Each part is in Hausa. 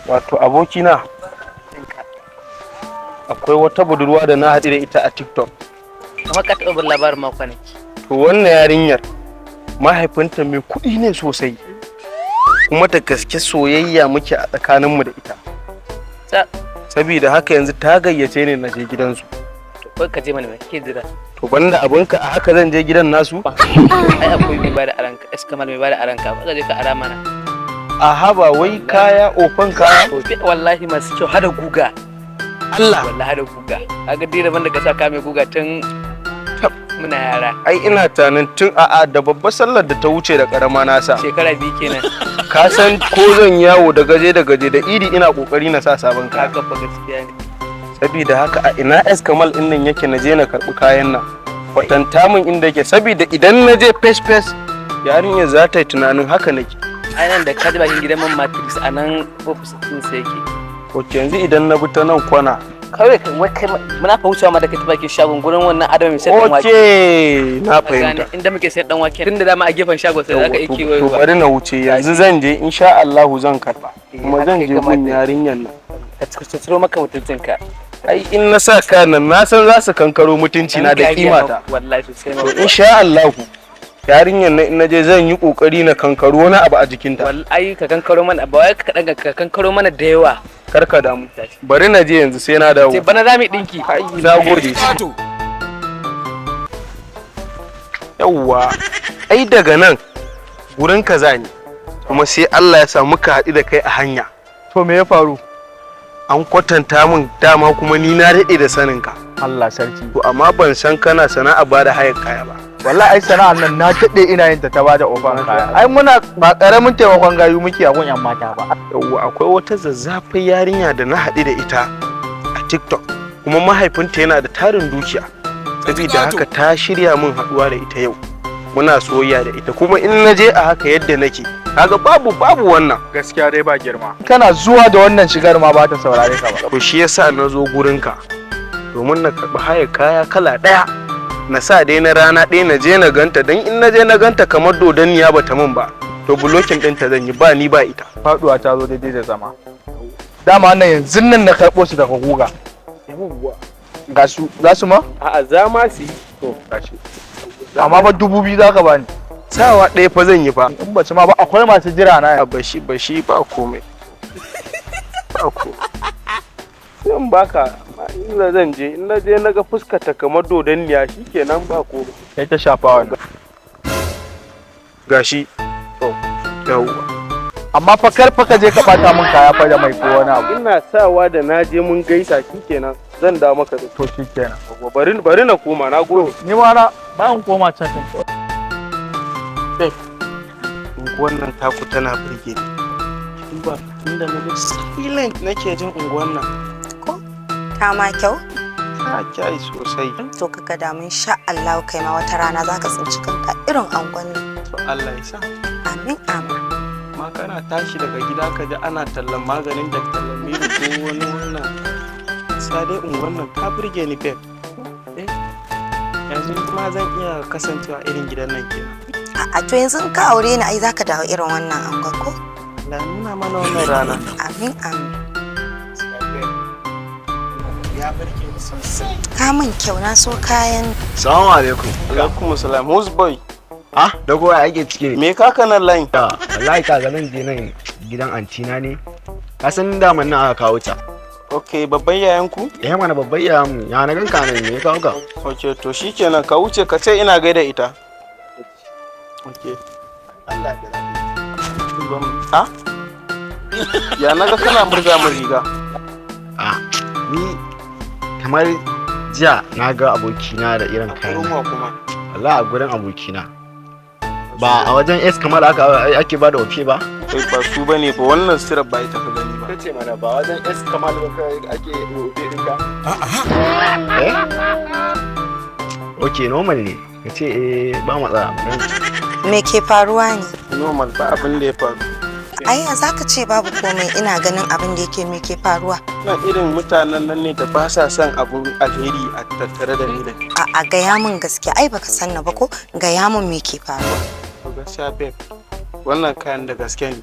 Wato abokina, akwai wata budurwa da na haɗu da ita a TikTok. Kamar ka taɓa bin labarin ma kwanaki. To, wannan yarinyar mahaifinta mai kuɗi ne sosai, kuma da gaske soyayya muke a tsakaninmu da ita. Saboda haka yanzu ta gayyace ni na je gidansu. To, kai ka je mana, mai ke jira? To, banda abinka, a haka zan je gidan nasu? Ai akwai mai bada aranka, S Kamal mai bada aranka, ba ka je ka ara mana. A haba, wai kaya, ofan kaya? To, wallahi masu kyau, hada guga. Allah? Wallahi hada guga. Kaga dai daban da ka sa ka mai guga tun muna yara. Ai ina tunanin tun a'a da babbar sallar da ta wuce da karama nasa. Shekara 2 kenan. Ka san ko zan yawo da gaje da gaje da iri, ina kokari na sa sabon kaya. Haka fa, gaskiya ne. Saboda haka a ina S Kamal din nan yake, na je na karbi kayan nan? Kwatanta min inda yake, saboda idan na je face face, yarinyar za ta yi tunanin haka nake. Ai nan da ka ji bakin gidan man Matrix, a nan ofis din sa yake. Ok, yanzu idan na bi ta nan kwana. Kawai kai, wai kai muna fa wucewa ma da kai ta bakin shagon gurin wannan Adam mai sayar dan wake. Ok, na fahimta. Inda muke sayar dan wake tun da dama a gefen shagon sai zaka iya To, kewayewa. bari na wuce yanzu, zan je insha Allahu zan karba. Kuma zan je gun yarinyar nan. Ka ciro maka mutuncinka. Ai in na sa kayan nan, na san za su kankaro mutunci na da kimata. Wallahi sosai ma. To, insha Allahu yarinyar nan in naje zan yi kokari na kankaro wani abu a jikinta. Wallahi ka kankaro mana, ba wai ka kaɗan, ka kankaro mana da yawa. Kar ka damu, bari na je yanzu, sai na dawo. Sai bana za mu yi ɗinki. Ai na gode. Yawwa, ai daga nan gurin kaza ne, kuma sai Allah ya sa muka haɗu da kai a hanya. To, me ya faru? An kwatanta min dama, kuma ni na daɗe da sanin ka. Allah sarki. To, amma ban san kana sana'a ba da hayar kaya ba. Wallahi ai sana'ar nan na daɗe ina yin ta, ta bada ofan kaya. Ai muna ba ƙaramin taimakon gayu muke a gun 'yan mata ba. Yawwa, akwai wata zazzafin yarinya da na haɗu da ita a TikTok, kuma mahaifinta yana da tarin dukiya. Saboda haka ta shirya min haɗuwa da ita yau. Muna soyayya da ita, kuma in na je a haka yadda nake, kaga babu babu wannan. Gaskiya dai ba girma. Kana zuwa da wannan shigar ma ba ta saurare ka ba. To, shi yasa na zo gurinka domin na karɓi hayar kaya kala ɗaya na sa dai na rana ɗaya, na je na ganta, don in na je na ganta kamar dodanniya bata min ba, to blocking ɗinta zan yi, ba ni ba ita. Faduwa ta zo daidai da zama. Dama wannan yanzu nan na karɓo su daga guga. Ga su, za su ma? A'a, za ma su yi. To, gashi. Amma ba 2000 za ka bani. Sawa ɗaya fa zan yi fa. In ba su ma ba, akwai masu jira na. A bashi bashi, ba komai, ba komai, sai in baka. Amma inda zan je, in na je na ga fuskata kamar dodanniya, shikenan, ba komai. Kai ta shafa wannan. Gashi, to, yawwa. Amma fa kar fa ka je ka bata min kaya fa da mai ko wani abu. Ina sawa da na je mun gaisa, shikenan, zan dawo maka da. To, shikenan. Yawwa, bari bari na koma, na gode. Ni ma na bayan koma can din. Unguwar nan taku tana burge ni. Duba, tunda na ga silent nake jin unguwar nan. Ko? Ta ma kyau? Ta kyai sosai. To, kaga damun sha Allah, kai ma wata rana zaka tsinci kanka irin angon nan. To, Allah ya sa. Amin amin. Ma kana tashi daga gida ka ji ana tallan maganin da tallan ko wani wannan. Sai dai unguwar nan ta burge ni, babe. Eh, yanzu ma zan iya kasancewa irin gidan nan kenan. A'a, to yanzu in ka aure ni ai zaka dawo irin wannan angon ko? Allah ya nuna mana wannan rana. Amin amin. Ya burge ni sosai. Ka min kyau, na so kayan. Salamu alaikum. Alaikum salam. Who's boy? Ah, da kowa ake ciki ne. Me kaka nan line? Ya, wallahi kaga nan je nan gidan antina ne. Ka san daman nan aka kawo ta. Ok, babban yayan ku? Eh mana, babban yayan mu. Ya na ganka nan, me ya kawo ka? Ok, to shikenan, ka wuce ka ce ina gaida ita. Ok. Allah da Ha? Ya naga kana murza min riga? Ah, ni kamar jiya na ga abokina da irin kayan. Gurin wa kuma? Wallahi a gurin abokina. Ba a wajen S Kamal aka ake bada ofe ba? Kai, ba su bane ba, wannan sirar ba ita ka gani ba. Kace mana ba wajen S Kamal ba ake ofe ɗinka. Eh? Ok, normal ne. Ka ce eh, ba matsala. Me ke faruwa ne? Normal, ba abin da ya faru. Ai ya zaka ce babu komai, ina ganin abin da yake, me ke faruwa? Na irin mutanen nan ne da ba sa son abun alheri a tattare da ni da kai. A'a, gaya min gaskiya, ai baka san na ba ko? Gaya min me ke faruwa. To, gaskiya babe, wannan kayan da gaske ne.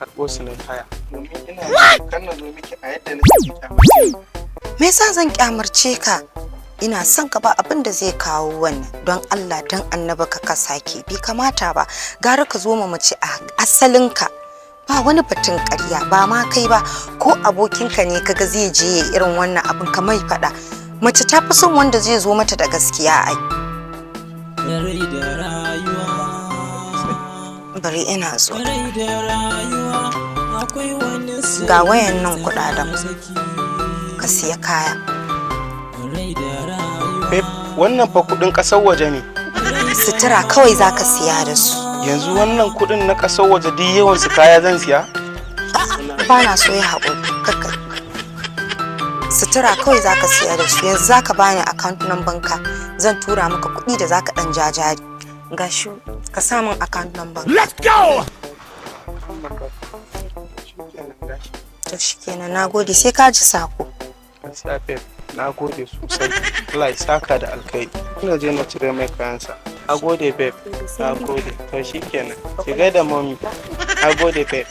Karɓo su na haya. Domin ina kan na zo miki a yadda na ki kyamace. Me yasa zan kyamarce ka? Ina son ka, ba abin da zai kawo wannan. Don Allah don Annaba ka sake, bai kamata ba. Gara ka zo ma mace a asalinka. Ba wani batun ƙarya, ba ma kai ba, ko abokinka ne kaga zai je ya irin wannan abin, ka mai faɗa. Mace ta fi son wanda zai zo mata da gaskiya ai. Rai da rayuwa. Bari, ina zo. Rai da rayuwa akwai wani Ga wayan nan kuɗaɗen. saki. Ka siya kaya. Rai da rayuwa. Babe, wannan fa kuɗin ƙasar waje ne. Sutura kawai zaka siya da su. Yanzu wannan kuɗin na ƙasar waje duk yawan su kaya zan siya? Ba na so, ya haƙuri. Kakka sutura kawai zaka siya da su. Yanzu zaka bani account number ka, zan tura maka kuɗi da zaka ɗan jajari. Gashi, ka sa min account number. Let's go! Shikenan, gashi. To shikenan, nagode, sai ka ji sako. Gaskiya babe, na gode sosai. Allah ya saka da alkhairi. Ina je na cire mai kayansa. Na gode babe, na gode. To shikenan. Ki gaida mommy. Na gode babe.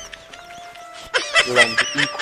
Allah ya iko.